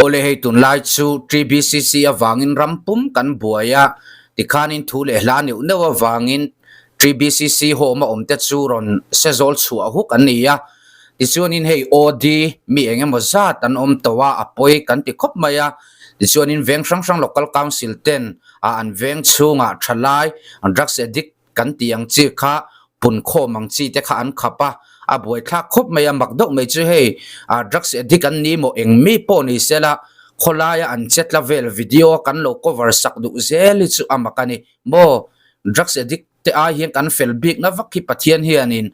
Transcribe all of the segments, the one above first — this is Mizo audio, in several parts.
Awle hei tunlai chu TBCC avangin ram pum kan buai a, tikhanin thu leh hla neuh neuh avangin TBCC home a awm te chu rawn se zawl chhuah huk an ni a. Tichuanin hei OD mi eng emaw zat an awm tawh a, a pawi kan ti khawp mai a. Tichuanin veng hrang hrang local council ten a an veng chhungah thalai drugs addict kan tih ang chi kha pun khawm ang chi te kha an khap a, a buaithlak khawp mai a, mak deuh mai chu hei ah drugs addict an ni maw eng mi pawh ni se la khawlaia an che tla vel video a kan lo cover sak duh zel hi chu a mak a ni maw drugs addict te ai hian kan fel bik na vak hi Pathian hianin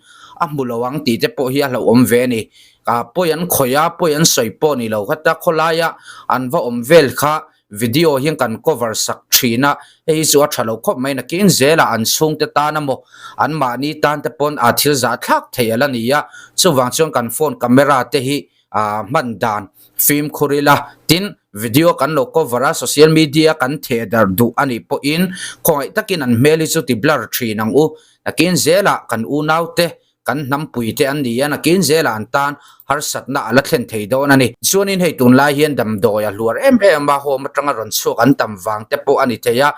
a hmu lo ang tih te pawh hi a hlauhawm ve a ni ah pawi an khawih a pawi an sawi pawh ni lo khata khawlaia an va awm vel kha Video hian kan cover sak thin a, hei hi chu a tha lo khawp mai nakin zelah an chhungte tan emaw an mahni tan te pawn a thil zah thlak thei ala ni a, chuvang chuan kan phone camera te hi ah hman dan fimkhur ila tin video kan lo cover a social media kan theh darh duh a nih pawhin khawngaih takin an hmel hi chu ti blur thin ang u nakin zelah kan unau te Kan hnampui te an ni a, nakin zelah an tan harsatna a la thlen thei dawn a ni. Chuanin hei tunlai hian damdawi a hluar em em a, home atanga rawn chhuak an tam vang te pawh a ni thei a.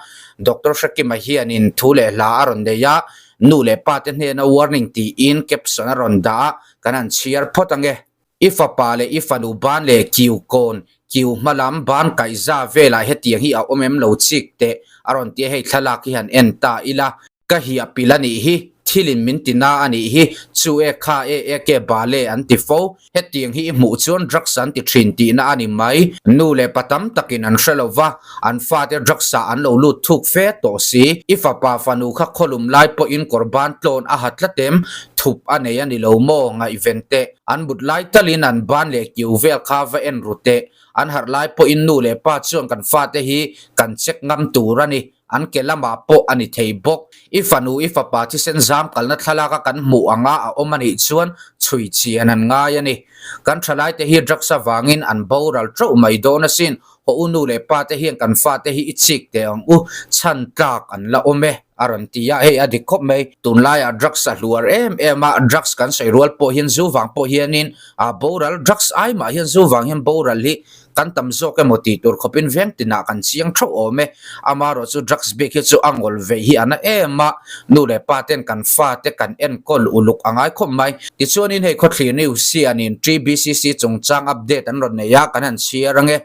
Doctor Hrekima hianin thu leh hla a rawn nei a, nu leh pa te hnena warning tiin caption a rawn dah a, kan han chhiar phawt ange. I fapa leh i fanu ban leh kiu kawn, kiu hma lam ban kaihza velah hetiang hi a awm em lo chik teh a rawn ti a, hei thlalak hi han en ta ila. Ka hiah pil a nih hi, thilin min ti na a nih hi, chu e kha e e ke bale an ti fo. Hetiang hi i hmuh chuan drugs an ti thin tihna a ni mai. Nu leh pa tam takin an hre lo va, an fate drugs ah an lo lut thuk fe tawh si. I fapa fanu kha khawlum lai pawhin kawr ban tlawn a ha tlat em? Thup a nei a ni lo maw? Ngaihven teh. An mut lai talin an ban leh kiu vel kha va en ru teh. An harh lai pawhin nu leh pa chuan kan fate hi kan check ngam tur a ni. An ke lamah pawh a ni thei bawk. I fanu i fapa thisen zam kalna thlalaka kan hmuh anga a awm a nih chuan chhui chian an ngai a ni. Kan thalaite hi drugs avangin an boral teuh mai dawn asin. Haw u nu leh pa te hian kan fate hi i chik teh ang u, chhan tlak an la awm e, a rawn ti a, hei a dik khawp mai. Tunlaiah drugs a hluar em em a, drugs kan sawi rual pawh hian zu vang pawh hianin a boral, drugs ai mah hian zu vang hian boral hi Kan tam zawk emaw tih tur khawpin veng tinah kan chiang theuh awm e. Amaherawh chu drugs bik hi chu a ngawl veih hi a na em a, nu leh pa ten kan fa te kan enkawl uluk a ngai khawp mai. Tichuanin hei khawthlir news hianin TBCC chungchang update an rawn nei a, kan han chhiar ange.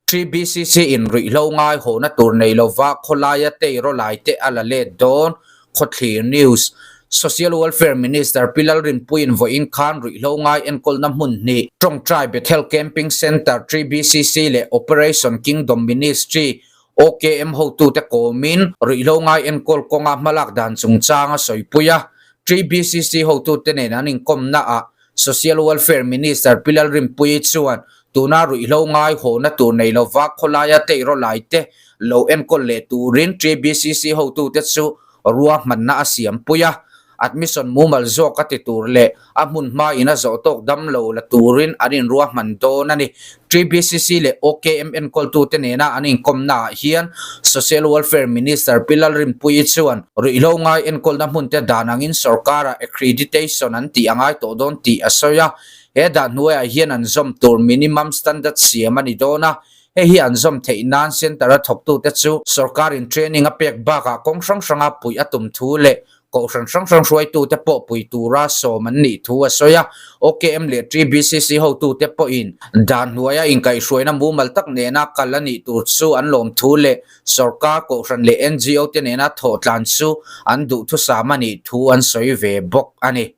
TBCC in ruihhlo ngai hawhna tur nei lova khawlaia teiraw lai te a la let dawn. Khawthlir News, Social Welfare Minister Pi Lalrinpuiin vawiin khan ruihhlo ngai enkawlna hmun hnih, Tawngtai Bethel Camping Centre, TBCC, leh Operation Kingdom Ministry, OKM, hotute kawmin ruihhlo ngai enkawl kawnga hmalak dan chungchang a sawipui a. TBCC hotute nen an inkawmnaah Social Welfare Minister Pi Lalrinpuii chuan tuna ruihhlo ngai hawhna tur nei lova khawlaia teiraw laite lo enkawl leh turin TBCC hotute chu ruahmanna a siampui a, admission mumal zawk a ti tur leh a hmun hmain a zawh tawk dam lo la turin an inruahman dawn a ni. TBCC leh OKM enkawltute nena an inkawmnaah hian Social Welfare Minister Pi Lalrinpuii chuan ruihhlo ngai enkawlna hmunte dan angin sorkara accreditation an tih a ngai tawh dawn tih a sawi a. He dan hnuaiah hian an zawm tur minimum standard siam a ni dawn a, hei hi an zawm theih nan centre-a thawktute chu sorkarin training a pek bakah kawng hrang hranga puih a tum thu leh Kohhran hrang hrang hruaitute pawh pui tura sawm an nih thu a sawi a. OKM leh TBCC hotute pawhin dan hnuaia inkaihhruaina mumal tak nena kal a nih tur chu an lawm thu leh sorkar, kohhran leh NGO te nena thawh tlan chu an duhthusam a nih thu an sawi ve bawk a ni.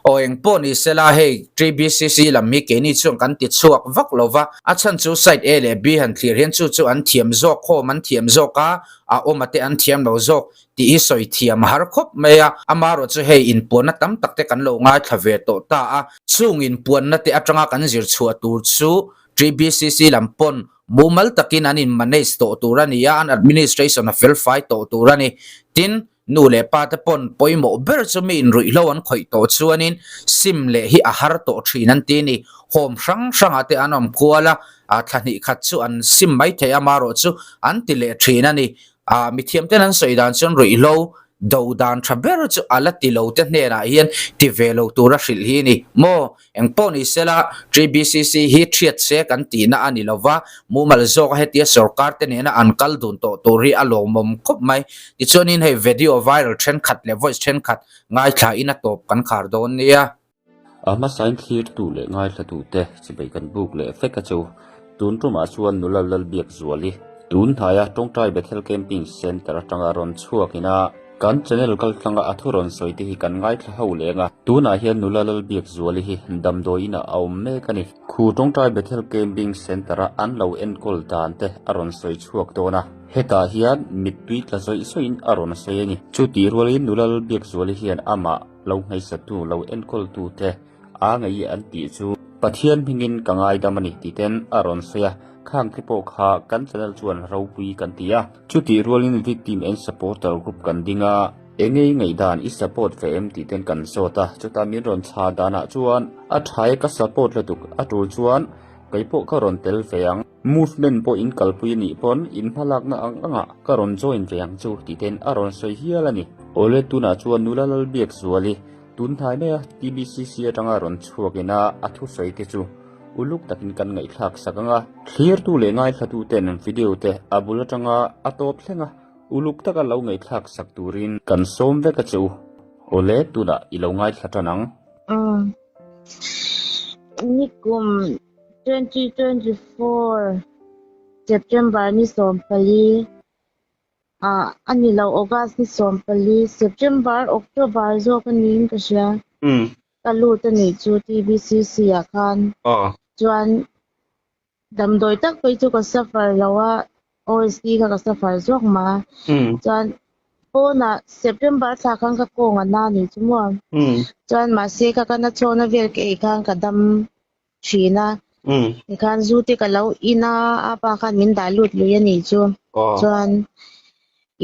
Aw eng pawh ni sela hei TBCC lam hi keini chuan kan ti chhuak vak lo va, a chhan chu side A leh B han thlir hian chu chu an thiam zawk, home an thiam zawk a, a awm a te an thiam lo zawk tih hi sawi thiam a har khawp mai a, amaherawh chu hei inpuanna tam tak te kan lo ngaithla ve tawh ta a, chung inpuanna te atanga kan zir chhuah tur chu TBCC lam pawn mumal takin an in manage tawh tur a ni a, an administration a felfai tawh tur a ni. Tin, Nu leh pa te pawn pawimawh ber chu mi inruihhlo an khawih tawh chuanin sim leh hi a har tawh thin an ti a ni. Home hrang hrangah te an awm kual a, thla hnih khat chu an sim mai thei a, amaherawh chu an ti leh thin a ni. Mithiam ten an sawi dan chuan ruihhlo Do dan tha ber chu a la ti lo te hnenah hian ti ve lo tura hrilh hi a ni maw? Engpawh ni sela, TBCC hi thiat se kan tihna a ni lova, mumal zawka hetia sorkar te nena an kal dun tawh tur hi a lawmawm khawp mai. Tichuanin hei video viral thenkhat leh voice thenkhat ngaithlain a tawp kan khar dawn nia. A hmasain thlirtu leh ngaithlatute chibei kan buk leh vek a chu. Tun tumah chuan nula Lalbiakzuali tun hnaia Tawngtai Bethel Camping Centre atanga rawn chhuakin a kan channel kaltlanga a thu rawn sawi te hi kan ngaithla ho leng a. Tunah hian nula Lalbiakzuali hi damdawi inah a awm mek a ni. Khu Tawngtai Bethel Camping Centre-a an lo enkawl dan te a rawn sawi chhuak dawn a. Hetah hian mittui tla zawih zawihin a rawn sawi a ni. Chutih rualin nula Lalbiakzuali hian amah Lo hmeisatu, lo enkawltute a ngei an tih chu Pathian hmingin ka ngaidam a ni tih ten a rawn sawi a, khang te pawh kha kan channel chuan ropui kan ti a. Chutih rualin Victim and Supporter Group kan ding a, engei ngaihdan i support ve em tih ten kan zawt a, chutah min rawn chha danah chuan a tha e ka support lutuk, a tul chuan kei pawh ka rawn tel ve ang. Movement pawh in kalpui a nih pawn in hmalakna ang angah ka rawn join ve ang chu tih ten a rawn sawi hial a ni. Awle tunah chuan nula Lalbiakzuali tun hnai maia TBCC atanga rawn chhuak ina a thusawi te chu uluk takin kan ngaihthlak sak ang a. Thlirtu leh ngaithlatu ten video te a bul atanga a tawp thleng a, uluk taka lo ngaihthlak sak turin kan sawm vek a che u. Awle tunah i lo ngaithla tan ang. Nikum 2024 September ni 14 ah a ni lo August ni 14 September October zawk a niin ka hria ka lut a nih chu TBCC ah khan chuan damdawi tak phei chu ka suffer lo a OSD kha ka suffer zawk mah a chuan pawnah September thla khan ka kawng a na nih chu maw chuan mahse ka ka na chhawna vel ka ei khan ka dam thin a tikhan zu te ka lo in a a pa khan min dah lut lui a nih chu chuan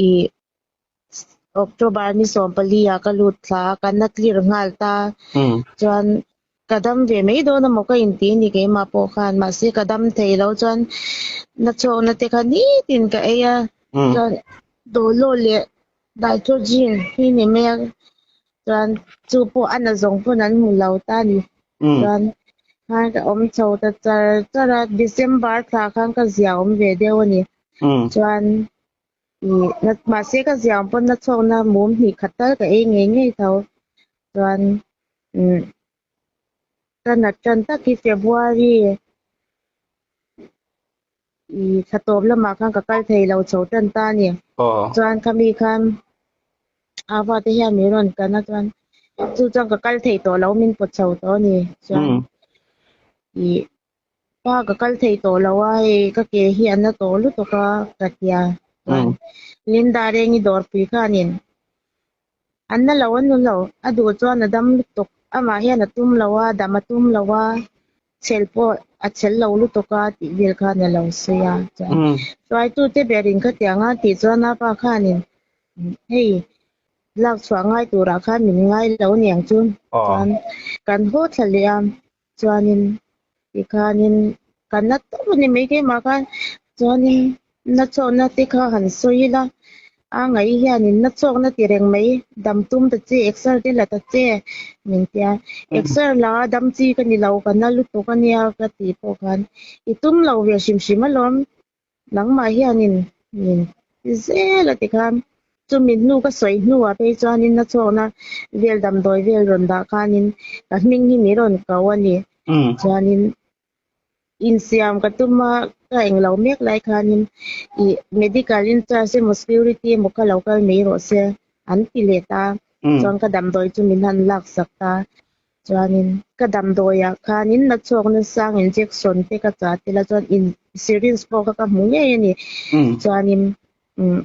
ih October ni 14 ah ka lut thla a ka na clear nghal ta chuan ka dam ve mai dawn amaw ka inti a ni keimah pawh khan mahse ka dam thei lo chuan na chhawkna te kha nitin ka ei a chuan dawlaw leh Nitrogen hi ni mai a chuan chu pawh a na zawng pawn an hmu lo ta a ni. Chuan khan ka awm chho ta char char a, December thla khan ka zia awm ve deuh a ni. Chuan ih mahse ka zia awm pawn na chhawkna mum hnih khat tal ka ei ngei ngei tho. Chuan umm ka nat tan tak hi February I thla tawp lamah khan ka kal thei lo chho tan ta a ni. Chuan khami khan a fate hian min rawn kan a chuan chu chuan ka kal thei tawh lo min pawt chho tawh a ni. Chuan i pa ka kal thei tawh lo a hei ka ke hi a na tawh lutuk a ka tia. Chuan Linda Rengi dawrpui khanin an na lo a nu lo a duh chuan a dam lutuk amah hian a tum lo a dam a tum lo a. Chhel pawh a chhel lo lutuk a tih vel khan a lo sawi a chuan hruaitute berin khatiang a tih chuan a pa khanin hei lak chhuah ngai turah khan min ngai lo niang chu chuan kan haw thla leh a chuanin tikhanin kan la tawp a ni mai keimah khan chuanin na chawhna te kha han sawi ila a ngaih hianin na chawkna ti reng mai dam tum ta che exer te la ta che min tia exer la a dam chi ka ni lo ka na lutuk ania ka tih pawh khan i tum lo ve hrim hrim alawm nangmah hianin min ti zel a tikhan chumi hnu ka sawi hnuah phei chuanin na chawkna vel damdawi vel rawn dah khanin ka hming hi min rawn ko a ni chuanin Insiam ka tum a, ka englo mek lai khanin ih medical in charge emaw security emaw kha lo kal mai rawh se an ti leh ta. Chuan ka damdawi chu min han laksak ta. Chuanin ka damdawiah khanin na chhuak nasang injection te ka chah tel a, chuan in syringe pawh kha ka hmu ngei a ni. Chuanin umm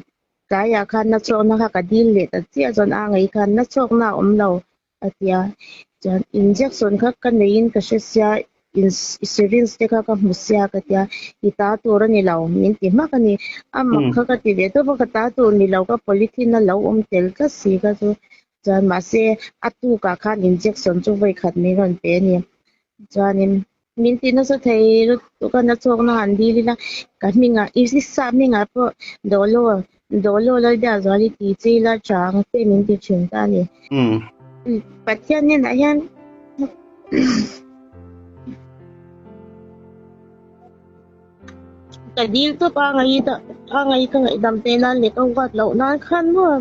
tlaiah khan na chhuakna kha ka dil leh ta chiah chuan a ngei khan na chhuakna a awm lo. A ti a, chuan injection kha ka neiin ka hre sia, in syringe te kha ka hmu sia ka ti a, i ta tur a ni lo min ti hmak a ni. A mak kha ka ti ve tawp a, ka ta tur ni lo ka polythene a lo awm tel tlat si kha chu. Chuan mahse a tukah khan injection chu vawi khat min rawn pe a ni. Chuanin. Min ti nasa thei lutuk a na chawkna han dil ila ka hmingah i sa hmingah pawh Dolo Dolo Lalbiakzuali ti che ila tha ang che min ti thin ta a ni. Pathian hnenah hian ka dil tawp a ngaih a ngaih ka ngaihdam te nan leh ka huat loh nan khan maw.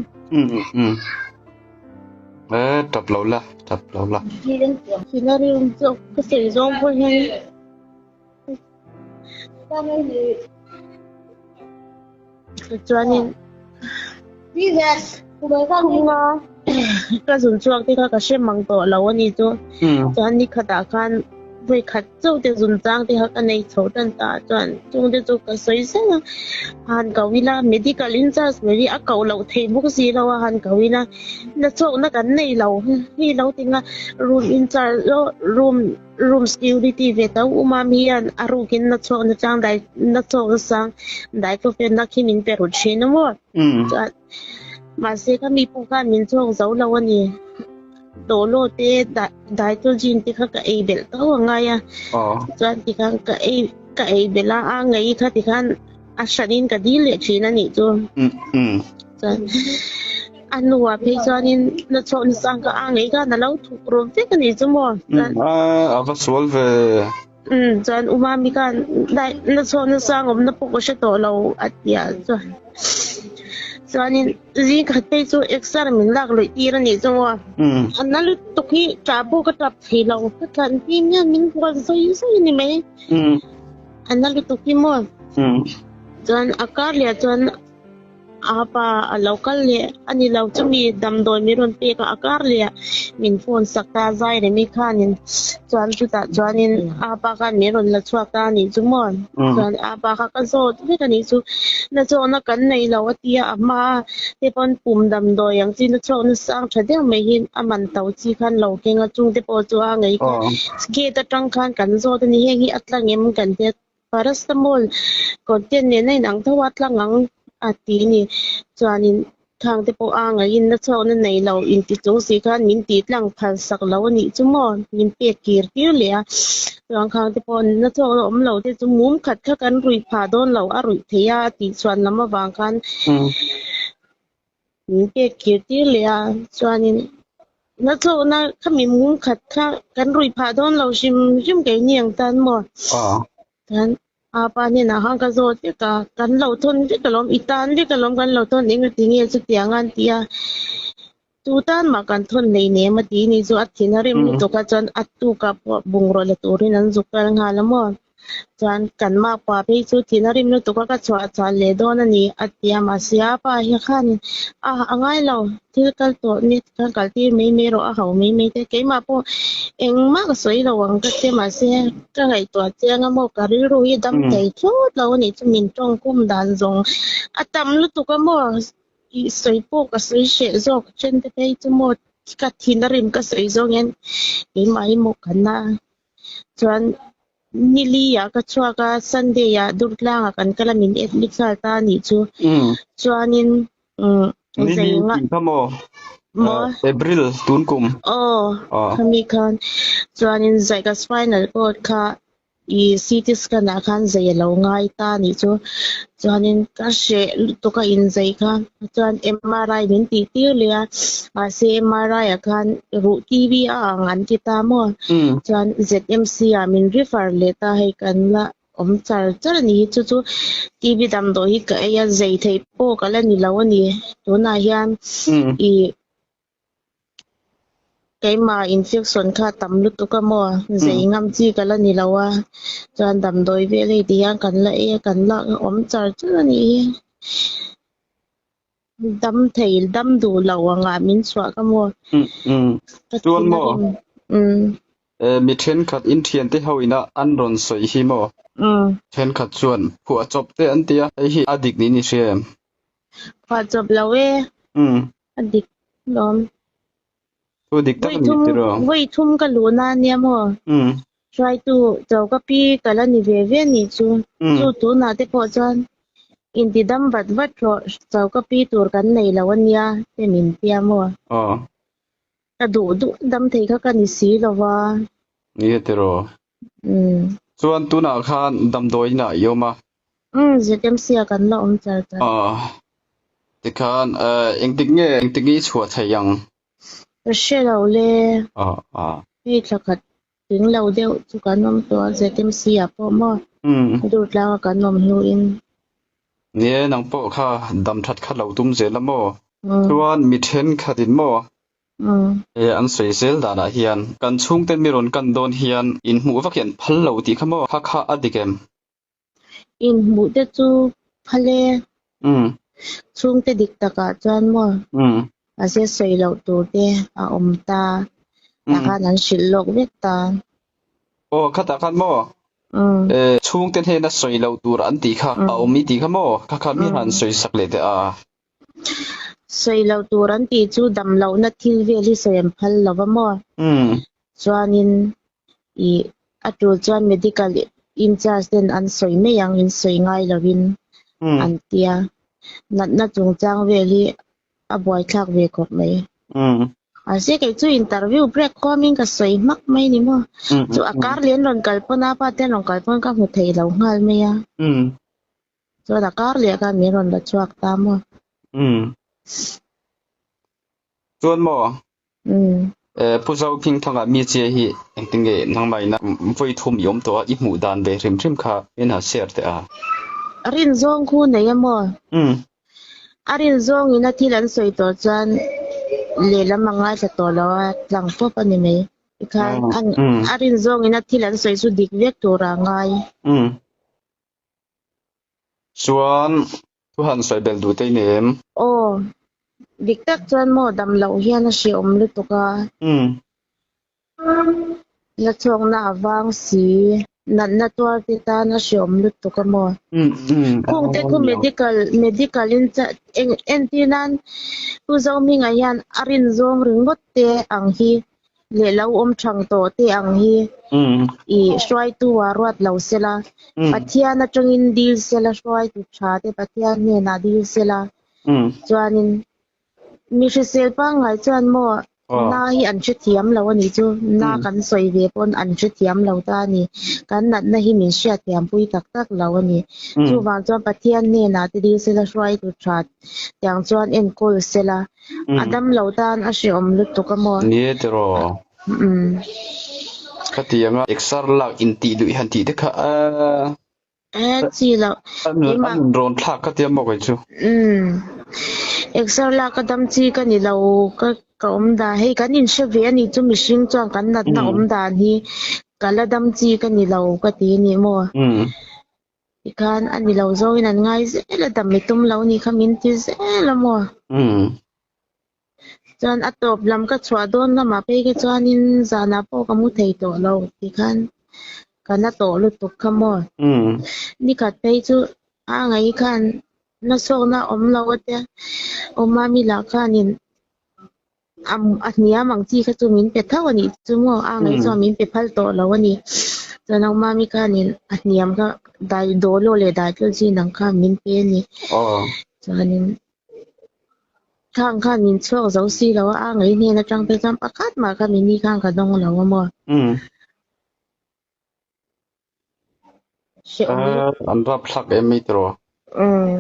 E tap lo la tap lo la. Scenario chu ka sawi zawng pawh hian chuanin khumnga ka zun chhuak te kha ka hre mang tawh lo a ni chu chuan ni khatah khan vawi khat chauh te zun chang te kha ka nei chho tan ta chuan chung te chu ka sawi zel a han ko ila medical in charge mai hi a koh loh theih bawk si lo a han ko ila na chawkna kan nei lo hi lo tinga room in charge room room security ve tho awm a mi hian a rukin na chawkna chang dai na chawkna sang dai pawh vel na khi min pe ru thin a maw chuan mahse kha mi pawh khan min chawk zo lo a ni. Dolo te Daitojin te kha ka ei belh tho a ngai a chuan tikhan ka ei ka ei belh a a ngei kha tikhan a hranin ka dil leh thin a nih chu chuan a hnuah phei chuanin na chhawk ni sang kha a ngei khan a lo thuk rawp vek a nih chu maw chuan a va sual ve chuan u Mami khan na chhawk na sang awmna pawh ka hre tawh lo a ti a chuan chuanin Zing khat phei chu exer min lak luih tir a nih chu maw. A na lutuk hi ṭah pawh ka ṭap thei lo, ka tlan fim hian min hual zawi zawi a ni mai. A na lutuk hi maw. Chuan a kar leh chuan a pa a lo kal leh a ni lo chumi damdawi min rawn pek a, a kar leh min phone sak ta a zai remi khanin chuan chutah chuanin a pa khan min rawn la chhuak ta a nih chu maw. Chuan a pa kha ka zawt vek a nih chu. Nachawkna kan nei lo a ti a, a hma a te pawn pum damdawi ang chi nachawkna sang tha deuh mai hi a man to chi khan lo keng a, chungte pawh chu a ngei kha gate atang khan kan zawt a ni, heng hi a tlang em kan tia paracetamol content nen a inang tho a tlang ang a ti a ni, chuanin khang te pawh a ngeiin nachawkna nei lo inti chung si khan min tih tlang phal sak lo a nih chu maw min pek kir tir leh a chuan khang te pawh nachawkna awm lo te chu mum khat kha kan ruih phah dawn lo a ruih theih a a tih chhuan lam avang khan min pek kir tir leh a chuanin nachawkna khami mum khat kha kan ruih phah dawn lo hrim hrim keini ang tan maw chuan A pa hnenah khan ka zawt vek a, kan lo thawn vek alawm, i tan vek alawm kan lo thawn eng ati nge chutiang a an ti a, tu tan mah kan thawn nei nem a ti ni chu a thin a rem lutuk a chuan a tukah pawh bungraw la turin an zuk kal nghal a maw, chuan kan makpa phei chu thin a rem lutuk a ka chhuah chhuah leh dawn a ni a ti a mahse a pa hi khanin a a ngai lo thil kal tawh ni khan kal tir mai mai rawh a ho mai mai te keimah pawh engmah ka sawi lo ang ka che mahse ka ngaihtuah chiang a maw ka rilru hi dam thei thlawt lo a nih chu min tawngkhum dan zawng a tam lutuk a maw ih sawi pawh ka sawi hreh zawk then te phei chu maw ka thin a rim ka sawi zawng hian keimah hi maw ka na chuan Nili ah ka chhuak a, Sunday ah Durtlang ah kan kal a min admit nghal ta a nih chu. Chuanin umm Nili zei nga tih kha maw? Maw? April tun kum. Aw, khami khan. Chuanin zai ka spinal cord kha i CT scan ah khan zei a lo ngai ta a nih chu. Chuanin ka hreh lutuk a inzei kha. Chuan MRI min tih tir leh a, mahse MRI ah khan ruh TV a ang an ti ta maw? Chuan ZMC ah min refer leh ta hei kan la awm char char a ni hi chu chu TV damdawi hi ka ei a zei theih pawh ka la ni lo a ni tunah hian ih Keimah infection kha tam lutuk a maw? Zei ngam chi ka la ni lo a, chuan damdawi vel hei ti hian kan la ei a, kan lak awm char char a nih hi. Dam thei, dam duh lo angah min chhuah ka maw? Ka Chuan thin a maw? rim. Mi thenkhat in thiante ho ina an rawn sawi hi maw? Thenkhat chuan phuahchawp te an ti a, hei hi a dik niin i hria em? Phuahchawp lo e. A dik lawm. Thu dik tak a ni tiraw? Vawi thum ka luh na ania maw? Hruaitu choka pi ka la ni ve ve anih chu. Chu tunah te pawh chuan inti dam vat vat rawh choka pi tur kan nei lo ania te min tia maw? Ka duh duh dam thei kha ka ni si lo va. Ni e tiraw? Umm. Chuan tunah khan damdawiin ah i awm a. Umm ZMC ah kan la awm char char. Aw. Tikhan engtik nge engtik nge i chhuah theih ang? Ka hre lo le. Aw aw. Hei thla khat tling lo deuh chu kan awm tawh a ZMC ah pawh maw? Umm. Durtlang a kan awm hnuin. Nie nang pawh kha dam that kha lo tum zel a maw? Chuan mi thenkhat in maw? He an sawi zel danah hian kan chhungten mi rawn kan dawn hian inhmuh vak hi an phal lo tih kha maw? Kha kha a dik em? Inhmuh te chu phal e. Chhungte dik takah chuan maw? Mahse sawi loh tur te a awm ta. Tah khan an hrilh lawk vek ta. Aw khatah khan maw? Chhungte hnena sawi loh tur an tih kha a awm i tih kha maw? Kha kha mi han sawi sak leh teh a. Sawi loh tur an tih chu dam lohna thil vel hi sawi an phal lo va maw? Chuanin ih a tul chuan medical in charge ten an sawi mai ang in sawi ngai lovin an tia. Natna chungchang vel hi a buaithlak ve khawp mai. Mahse kei chu interview break kawmin ka sawi hmak mai ni maw? Chu a kar leh an rawn kal pawn a pa te an rawn kal pawn ka hmu thei lo nghal mai a. Chuan a kar leh khan min rawn la chhuak ta maw? Umm. Chuan maw? Umm. Eh, Pu Zohmingthanga mi che hi engtin nge nangmah ina vawi thum i awm tawh a, i hmuh dan ve hrim hrim kha min han share teh a. A rin zawng khu nei a maw? Umm. A rin zawng ina thil an sawi tawh chuan lehlam a ngaithla tawh lo a, tlang pawp a ni mai. Tikhan a rin zawng ina thil an sawi chu dik vek tur a ngai. Umm. Chuan thu han sawi belh duh te i nei em? Aw, dik tak chuan maw dam loh hian a hrehawm lutuk a. Umm. Na chhuakna a vang si, natna tuar te tan a hrehawm lutuk a maw? Umm umm. Khungte khu medical medical in eng entir nan Pu Zohminga hian a rin zawng ringawt te ang hi leh lo awm thang tawh te ang hi i hruaitu ah ruat lo sela, Pathian atangin dil sela hruaitu tha te Pathian hnenah dil sela chuanin mi hrisel pangngai chuan maw na hi an hrethiam lo a nih chu, na kan sawi ve pawn an hrethiam lo ta a ni, kan natna hi min hriatthiam pui tak tak lo a ni. Chuvang chuan Pathian hnenah te dil sela hruaitu tha tiang chuan enkawl sela. A dam lo tan a hrehawm lutuk a maw? Ni e tiraw. Umm. Ka ti ang a, exer lak intih duh i han tih te kha a. E chi loh. A nun rawn thlak ka ti a maw kei chu. Umm. Exer lak a dam chi ka ni lo ka ka awm dan hei kan inhre ve a nih chu mihring chuan kan natna awm dan hi ka la dam chi ka ni lo ka ti a ni maw? Umm. Tikhan a ni lo zawngin an ngai zel a, dam i tum lo nih kha min ti zel a maw? Chuan a tawp lam ka chhuah dawn lamah phei kha chuanin zanah pawh ka mu thei tawh lo tikhan ka na tawh lutuk kha maw? Nikhat phei chu a ngaih khan nasawkna awm lo a tia, awmami lah khanin a hniam ang chi kha chu min pe tho a nih chu maw a ngaih chuan min pe phal tawh lo a ni chuan a mami khanin a hniam kha dai dawlaw leh dai tlawlh chin ang kha min pe a ni chuanin khang khan min chhuak zo si lo a a ngaih hnen atang te chuan pakhat mah kha mini khan ka dawng lo a maw An rap thlak em mai tiraw? Umm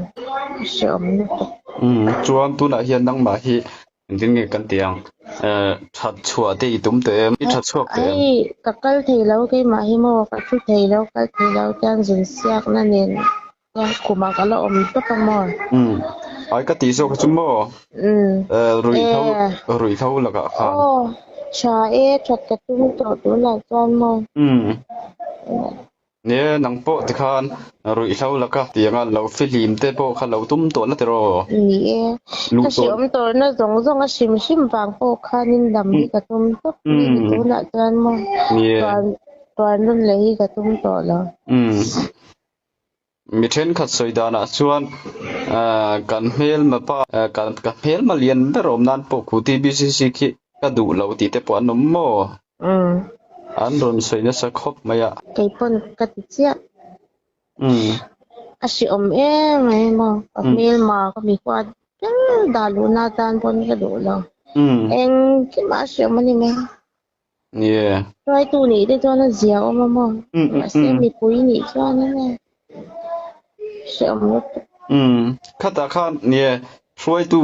hrehawm lutuk. Umm chuan tunah hian nangmah hi engtin nge kan tih ang that chhuah te i tum tawh em? I that chhuak tawh em? Hei ka kal thei lo keimah hi maw ka thu thei lo kal thei lo chuan zun siakna nen khumah ka la awm tawp a maw? Umm ai ka tih zawk chu maw? Umm ruihhlo ruihhlo lakah khan. Aw tha e that ka tum tawh tunah chuan maw? Umm Nia nang pawh tikhan ruihhlo laka tianga lo fihlim te pawh kha lo tum tawh la tiraw? Ni e, ka hrehawm tawrhna zawng zawng a hrim hrim vang pawh khanin dam hi ka tum tawp mai ni tunah chuan maw tuan rawn leh hi ka tum tawh lo. Mi thenkhat sawi danah chuan kan hmelma pa ka hmelma lian ber awm nan pawh khu TBCC khi ka duh lo tih te pawh an awm maw? An rawn sawi nasa khawp mai a. Kei pawn ka ti chiah. A hrehawm em mai maw? Ka hmelma ka mi huat ber dah luhna atan pawn ka duh lo. Engkimah a hrehawm a ni mai. Nie. Hruaitu nih te chuan a zia awm a maw? Mahse mipui nih chuan in e hrehawm lutuk. Umm khatah khan nie hruaitu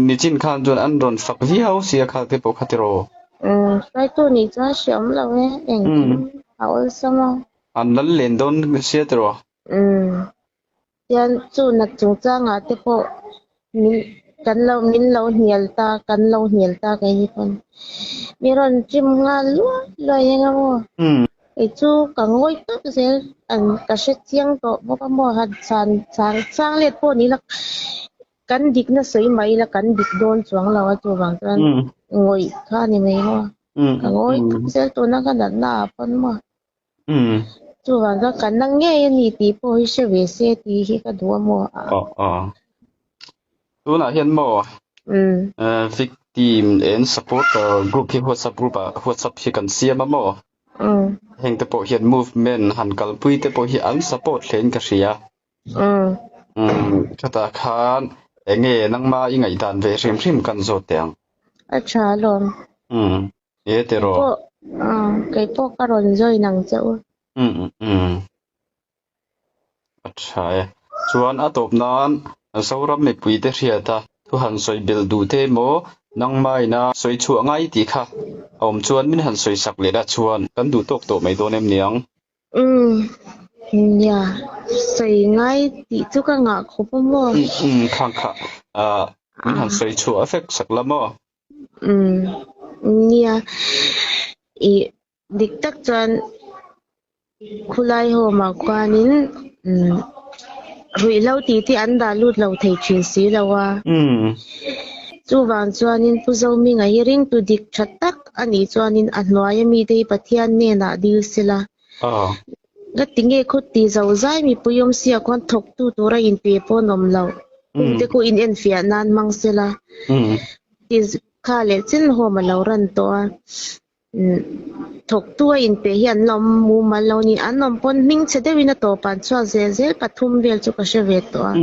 nichin khan chuan an rawn fak viau sia kha te pawh kha tiraw? Umm hruaitu nih chuan hrehawm lo e engkim a awlsam a. An lal len dawn sia tiraw? Umm Tian chu nat chungchangah te pawh min kan lo min lo hnial ta kan lo hnial ta kei ni pawn mi rawn chim nghal luai luai eng a maw kei chu ka ngawi tawp zel an ka hre chiang tawh bawk a maw han chhan chhang chhang let pawh ni la kan dik na sawi mai la kan dik dawn chuang lo a chuvang chuan ngawih kha a ni mai maw ka ngawi tawp zel tuna ka natna ah pawn maw. Chuvang chuan ka na ngei a ni tih pawh hi hre ve se tih hi ka duh a maw? Aw aw. Tunah hian maw victim and supporter group hi WhatsApp group ah WhatsApp hi kan siam a maw? Heng te pawh hian movement han kalpui te pawh hi an support hle in ka hria. Chutah khan eng nge nangma i ngaihdan ve hrim hrim kan zawt teh ang. A tha alawm. E ti rawh. Keipawh ah keipawh ka rawn join ang che u. Umm umm a tha e. Chuan a tawp nan Zoram mipui te hriat a thu han sawi belh duh te emaw nangma ina sawi chhuah ngai tih kha a awm chuan min han sawi sak leh la chuan kan duh tawk tawh mai dawn em niang. Umm nia sawi ngai tih chu ka ngah khawp a maw. Umm umm khang kha ah min han sawi chhuah vek sak la maw. Umm nia ih dik tak chuan khulai home ah khuanin umm ruihhlo tih te an dah lut lo thei thin si lo a chuvang chuanin Pu Zohminga hi ringtu dik tha tak a nih chuanin a hnuaia mite hi Pathian hnenah dil sela ka ti nge khaw ti zo zai mipui awm sia khuan thawktu tura inpe pawh an awm loh hungte khu inenfiah nan hmang sela. Ti kha leh chin home a lo ran tawh a, thawktu a inpe hi an la awm mumal lo a ni. An awm pawn hming chhe deuhin a tawpah an chhuak zel zel pathum vel chu ka hre ve tawh a,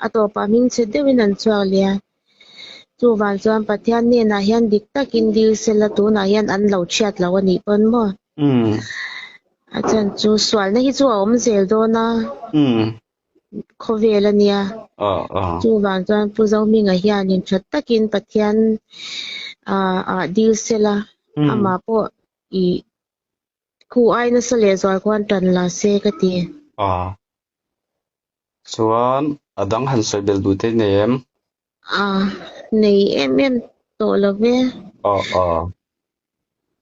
a tawpah hming chhe deuhin an chhuak leh a. Chuvang chuan Pathian hnenah hian dik takin dil sela tunah hian an lo chhiat lo a nih pawn maw? A chan chu sualna hi chu a awm zel dawn a. Khawvel a nia. Chuvang chuan Pu Zohminga hianin tha takin Pathian ah dil sela, amah pawh i khu ai nasa lehzual khuan tan la se ka ti. Chuan a dang han sawi belh duh te nei em? A nei em em tawh lo ve.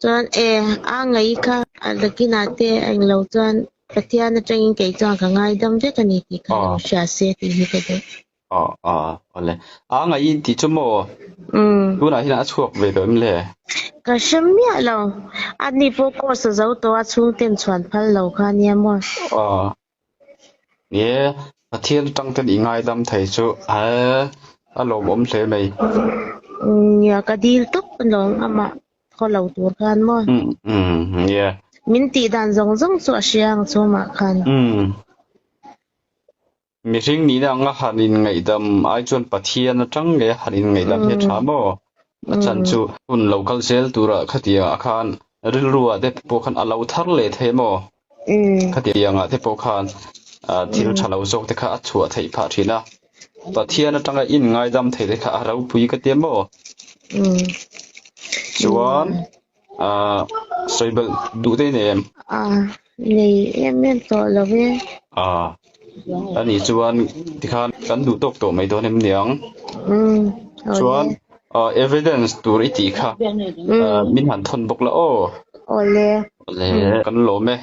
Chuan e, a ngaih kha a lakinah te a englo chuan Pathian atangin kei chuan ka ngaidam vek a ni tih kha lo hria se tih hi ka duh. Aw aw awle. A ngaih tih chu maw? Tunah hian a chhuak ve tawh em le? Ka hre miah lo. A ni pawh course a zo tawh a chhungten chhuan phal lo kha nia maw? Aw. Ni e, Pathian atang ten i ngaidam thei chu a lawmawm hle mai. Nia, ka dil tawp alawm amah khaw lo tur khan maw? Umm, nia. Min tih dan zawng zawng chu a hria ang chu amah khan. Umm. Mihring nihna anga han inngaihdam ai chuan Pathian atang nge han inngaihdam hi a tha maw? A chan chu hun lo kal zel turah khatiangah khan rilruah te pawh khan a lo thar leh thei maw? Khatiangah te pawh khan thil tha lo zawk te kha a chhuah theih phah thin a. Pathian atanga inngaidam thei te kha a ropui ka tia maw? Chuan sawi belh duh te nei em? Nei em em tawh lo e. Ani chuan tikhan kan duh tawk tawh mai dawn em niang? Chuan evidence tur i tih kha min han thawn bawk la aw. Awle. Awle kan lawm e.